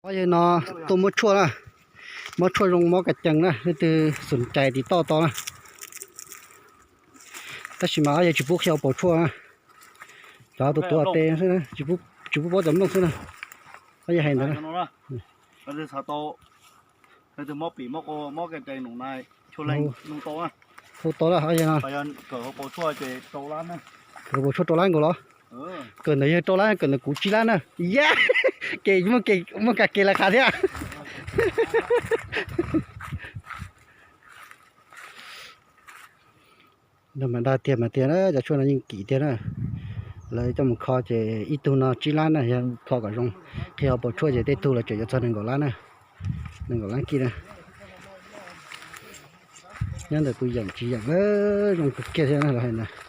Ob yawg no tuaj muab tshuaj na, muab tshuaj zoo mob kas cees na, leej twg xum cais tiv toj tau na. Tab sis mas ob yawg tsis pub qhia hauv paus tshuaj na, cov tus tuav tes xwb, tsis pub paub cov mloog xwb na. Ob yawg hais ntawd na. Hu tau lawm ob yawg no. Kawm hauv paus tshuaj rau lab nkaus los? Kawm ntawm yawg rau lab, kawm ntawm kuv tsib lab na. Yam, kev muaj kas kev lawv qhav thiab. Mas dag tiag mas tiag na, cov tshuaj no yeej kim tiag na. Lawv coj mus kho ces ib tug no tsib lab na, yog kho kom zoo, qhia hauv paus tshuaj ces tej tug los tseem yuav txog nees nkaum lab na, nees nkaum lab kij na. Nyob ntawm tus yeem tsis yeem, zoo kawg kiag thiab na, lawv hais ntawd.